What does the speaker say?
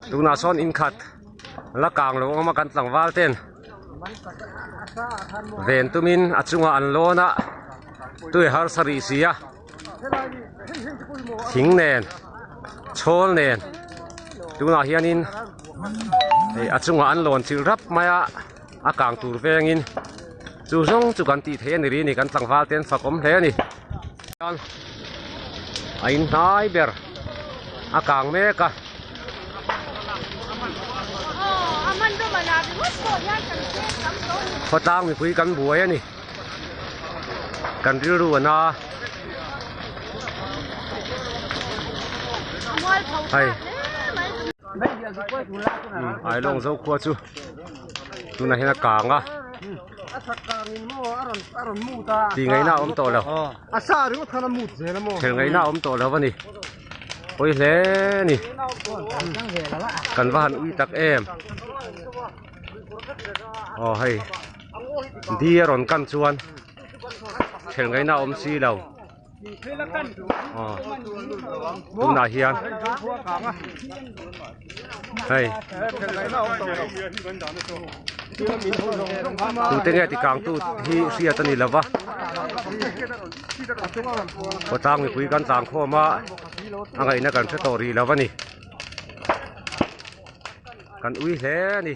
Tunah sawn inkhat la kang lo awm a kan tlangval ten ven tumin a chungah an lawn a tui harsa rih si a thing nen chhawl nen tunah hianin hei a chungah an lawn chilh rap mai a a kang tur vengin chu zawng chu kan tih theih a ni ri a ni kan tlangval te an fak awm hle a ni. A in hnai ber a kang mek a. Khawtlang mipui kan buai a ni. Kan rilru a na. Hei Ailawng Zokhua chu tunah hian a kang a. Tih ngaihna a awm tawh lo. Thel ngaihna a awm tawh lo a ni. Pawi hle a ni. Kan va han ui tak em. Aw hei di a rawn kan chuan thel ngaihna a awm si lo. Aw tunah hian hei tute nge ti kang tu hi hriat a ni lo va khawtlang mipui kan tlang khawm a a ngaihna kan hre tawh rih lo a ni kan ui hle a ni.